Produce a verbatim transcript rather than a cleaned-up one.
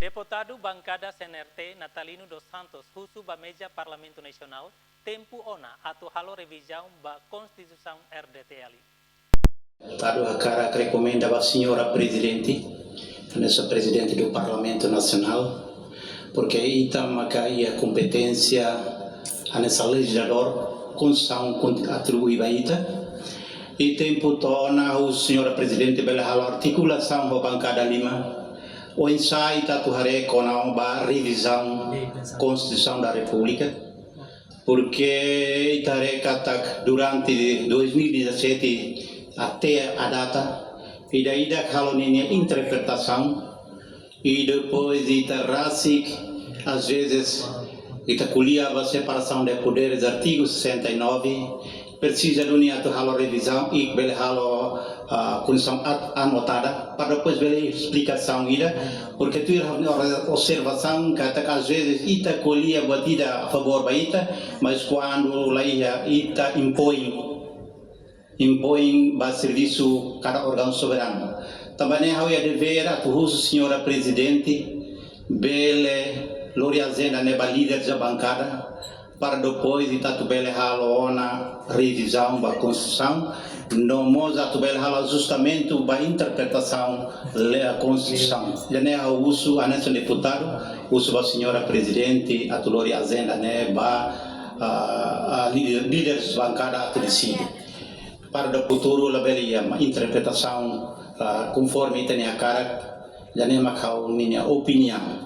Deputadu Bankada C N R T, Natalino dos Santos, husu ba meza Parlamentu Nasionál tempu ona atu halo revizaun ba Konstituisaun R D T L. Deputadu hakarak rekomenda ba Señora Prezidente, hanesan Prezidente do Parlamentu Nasionál, porke ita maka iha kompeténsia hanesan lejizladór, Konstituisaun atribui ba ita. I tempu to'o ona, Señora Prezidente bele halo artikulasaun ho Bankada lima, oinsá ita atu haree kona-ba revizaun Konstituisaun da Repúblika, porke ita haree katak durante dois mil e dezassete até a data, ida-idak halo ninia interpretasaun, i depois ita rasik, às vezes, ita ko'alia ba separasaun de poderes, artigu sessenta e nove, presiza duni atu halo revizaun i bele halo, ah, Konstituisaun at-, anotada, para depois bele esplikasaun ida, porke tuir ha'u-nia observasaun katak às vezes ita ko'alia buat ida a favór ba ita, mas kuandu la iha ita impoin, impoin ba servisu kada órgaun soberanu. Tanba ne'e ha'u iha devér atu husu Señora Prezidente bele lori ajenda ne'e ba líder da bankada, para depois ita atu bele halo ona revizaun ba Konstituisaun, no mós atu bele halo ajustamentu ba interpretasaun lei Konstituisaun. Ida-ne'e ha'u husu hanesan deputadu, husu ba Señora Prezidente atu lori ajenda ne'e ba, ah, ah, líder, líder bankada atu deside. Para futuru labele iha mak interpretasaun, ah, konforme ita-nia hakarak, ida-ne'e mak ha'u-nia opiniaun.